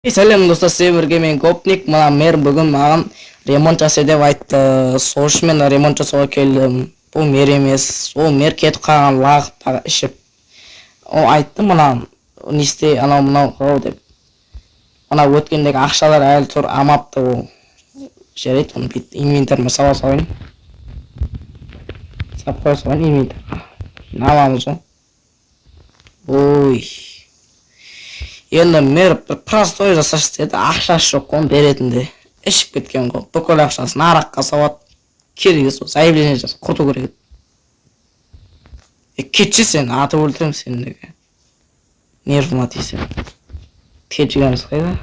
Сәлем, достар, сіздермен бірге мен, Гопник. Мына мэр бүгін маған ремонт жаса деп айтты. Сол үшін мен ремонт жасауға келдім. Бұл мэр емес, ол мэр кетіп қалған лағып ішіп. Ол айтты мына не істе, анау мынау қыл деп. Мына өткендегі ақшалар әлі тұр, алмапты ол. Жарайды, оны бүйтіп инвентарьыма сала салайын. Салып қоя салайын инвентарьға. Аламыз ғой. Ой. Енді мэр бір простой жасашы деді, ақшасы жоқ қой беретінде. Ішіп кеткен ғой, бүкіл ақшасын араққа салады. Керек емес, заявление жазып құрту керек еді. Кетші сен, атып өлтіремін сені неге. Нервыма тисе. Кетшігеніміз қайда?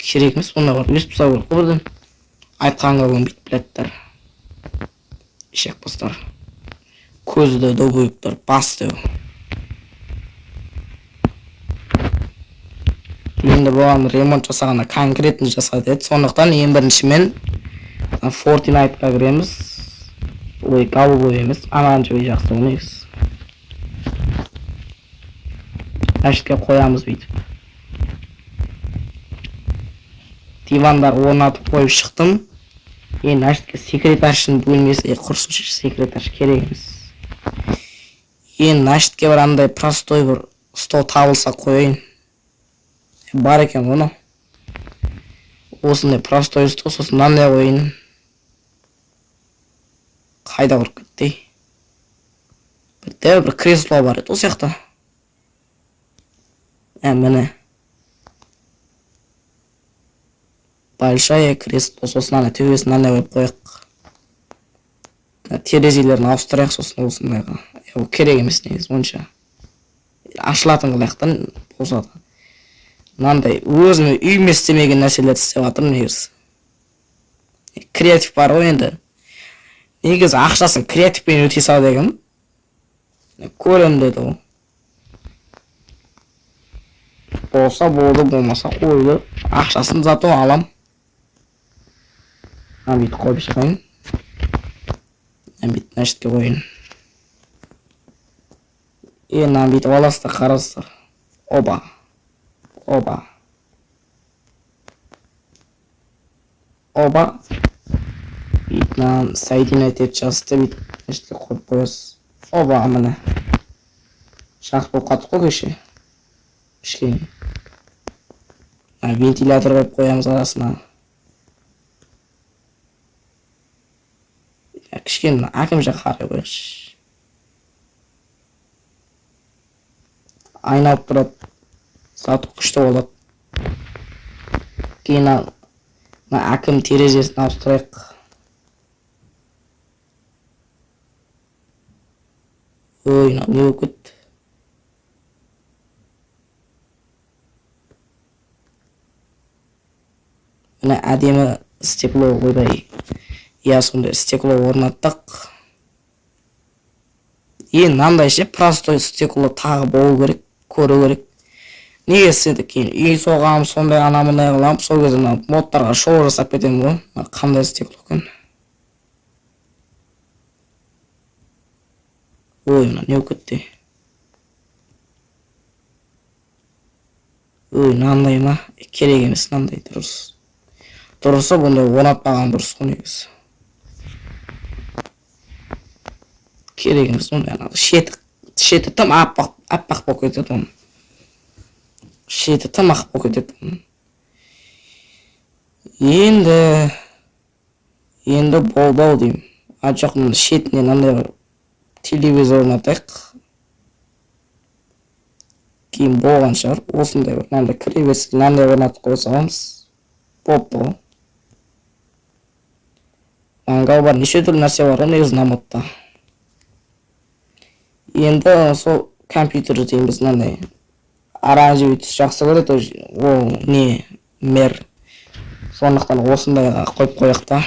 Керек емес, ондайлар өсіп тастау керек қой бірден. Айтқанға көнбейді, блядьтар. Ишак бастар. Көзі де добойып тұр, бас деу. Енді бұған ремонт жасағанда конкретно жаса деді. Сондықтан ең бірінші мен Fortnite'ға кіреміз. Ой, голубой емес, оранжевый жақсы ғой негізі. Мәшітке қоямыз бүйтіп. Дивандар орнатып қойып шықтым. Енді мәшітке секретаршының бөлмесі, құрсын, секретарш керек емес. Енді мәшітке бір андай простой бір стол табылса қояйын. Бар екен ғой мынау. Осындай простой стол, сосын мынандай қояйын. Қайда құрып кетті? Бір дәу бір кресло бар еді осы жақта. Міне. Большая кресло, сосын ана төбесін мынандай қойып қояйық. Терезелерін ауыстырайық сосын осындайға. Ол керек емес негізі онша. Ашылатын қылайық та болса да. Мынандай өзіме үйіме істемеген нәрселерді істеп жатырмын негізі. Креатив бар ғой енді. Негізі ақшасын креативпен өтей сал дегенмін. Көрем деді ол. Болса болды, болмаса қойды. Ақшасын зато алам. Мына бүйтіп қойып шығайын. Мына бүйтіп мына қояйын. Енді мынаны бүйтіп аласыздар, қарасыздар. Оба. Оба. Оба. Бүйтіп мынаны соединять етіп жазды, бүйтіп мына жерге қойып қоясыз. Оба, міне. Жақсы болып қалдық қой кеше. Кішкене. Вентилятор қойып қоямыз арасына. Кішкене әкім жаққа қарай қояйықшы. Айналып тұрады. Зато күшті болады. Кейін мына әкім терезесін ауыстырайық. Ой, мынау не болып кетті? Міне әдемі стекло, ойбай. Иә, сондай стекло орнаттық. Енді мынандай ше простой стекло тағы болу керек, көру керек. Неге істедік кейін үй соғамын, сондай ана мындай қыламын, сол кезде мына модтарға шоу жасап кетемін ғой. Мына қандай стекло екен? Ой, мына не болып кетті? Ой, мынандай ма? Керек емес мынандай, дұрыс. Дұрысы бұндай орнатпаған дұрыс қой негізі. Керек емес ондай, ана шеті тым аппақ, аппақ болып кетеді оның. Шеті тым ақ болып кетеді оның. Енді болды ау деймін. А жоқ, мына шетіне мынандай бір телевизор орнатайық. Кейін болған шығар. Осындай бір мынандай кіре берсін, мынандай орнатып қоя саламыз. Болыпты ғой. Мангал бар, неше түрлі нәрсе бар ғой негізі мына модта. Енді сол компьютер дейміз, мынандай оранжевый түс жақсы көреді ол не мэр. Сондықтан осындайға қойып қояйық та.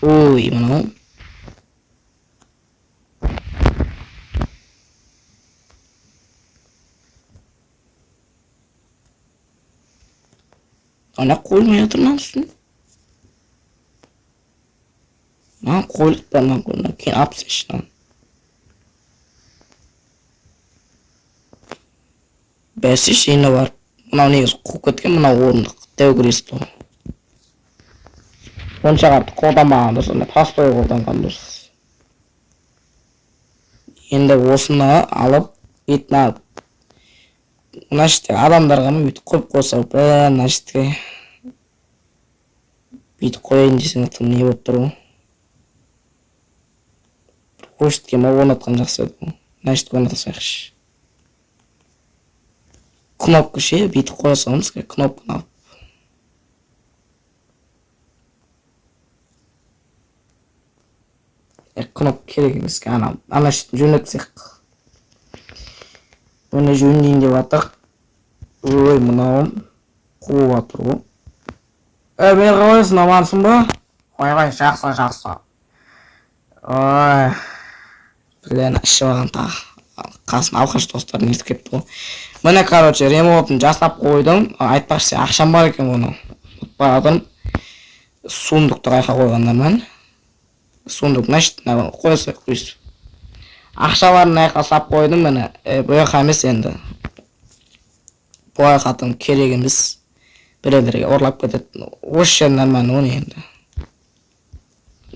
Ой, мынау. Ана қойылмай жатыр мынаның үстіне. Маған қойлық па, мына кейін алып тастайыншы мынаны. Бәсеші, үйіне барып. Мынау негізі қуып кеткен мынау орындық, дәу кресло. Онша қатты қолданбаған дұрыс, ана простой қолданған дұрыс. Енді осыны алып, бетін алып, мына жерде адамдарға ма бүйтіп қойып қойса, бә, мына жерге бүйтіп қояйын десең, тым не болып тұр ғой. Бір осы жерге ма орнатқан жақсы еді ғой. Мына жерге орната салайықшы. Кнопка ше, бүйтіп қоя саламыз, кнопканы алып. Кнопка керек емес, ана жерді жөнелтсек. Міне, жөндейін деп жатыр. Ой, мынауым қуып жатыр ғой. Ей, мен қалайсың, амансың ба? Ойбай, жақсы, жақсы. Ой, бля, ішіп алған тағы. Қасына алқаш достарын ертіп келіпті ғой. Міне, короче, ремонтын жасап қойдым. Айтпақшы, ақшам бар екен бұны. Ұмытпай жатырмын. Сундукты қайда қойғандар мен? Сундук, значит, мына қоя салайық өйстіп. Ақшаларын мына жаққа сап қойдым, міне. Бұл жаққа емес енді. Бұл жаққа тым керек емес. Біреулерге ұрлап кетеді. Осы жер нормально ғой енді.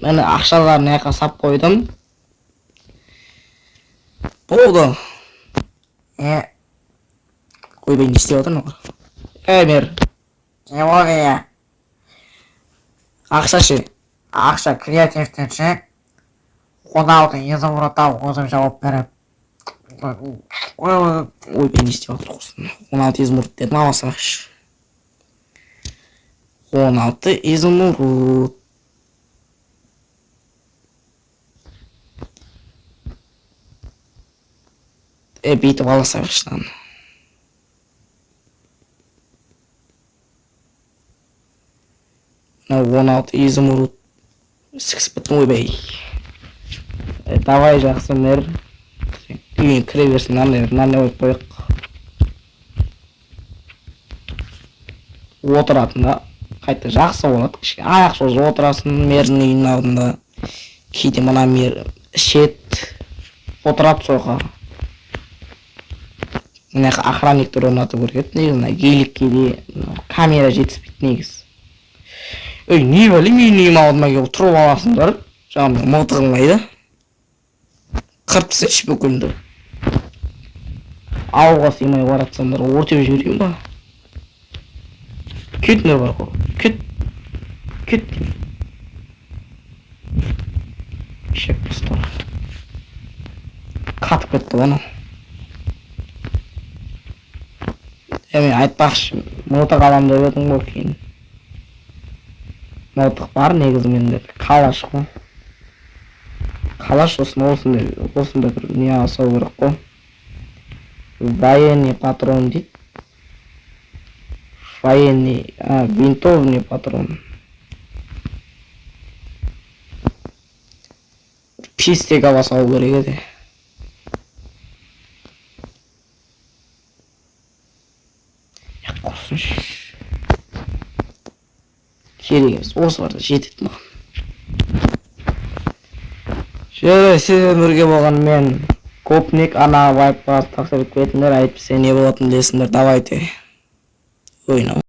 Міне, ақшаларын мына жаққа сап қойдым. Болды. Ойбай, не істеп жатыр мыналар? Ей, мэр. Не болды, е? Ақша ше? Ақша креативтен ше? 16 изумруд тауып өзім жауап беремін. Ой, Ойбай, не істеп жатыр құрсын. 16 изумруд дедім, ала салайықшы. 16 изумруд. Бүйтіп ала салайықшы мынаны. Мынау 16 изумруд. Сіксіп біттім, ойбай. Давай, жақсы, мэр. Үйіне кіре берсін, мынандай қойып қояйық. Отыратын да қайта жақсы болады. Кішкене аяқ созып отырасың мэрдің үйінің алдында. Кейде мына мэр ішеді, отырады сол жаққа. Мына жаққа охранниктер орнату керек еді негізі, мына геликке де мынау камера жетіспейді негізі. Ей, не бәле, менің үйім алдыма келіп тұрып аласыңдар. Жаңағы мылтығың қайда? Қырып тастайыншы бүкілді. Ауылға сыймай баратсаңдар, өртеп жіберейін ба? Кетіңдер бар ғой. Кет. Кет. Шек достар. Қатып кетті ғой анау. Мен айтпақшы, мылтық аламын деп едің ғой кейін. Мылтық бар негізі менде. Калаш қой. Калаш сосын осындай бір не жасау керек қой. Военный патрон дейді. Военный, винтовный патрон. Пистик ала салу керек еді. Құрсыншы. Керек емес, осылар да жетеді маған. Жарайды, сіздермен бірге болған мен Гопник, ана вайпқа тапсырып кетіңдер, әйтпесе не болатынын білесіңдер. Давайте. Ойнау.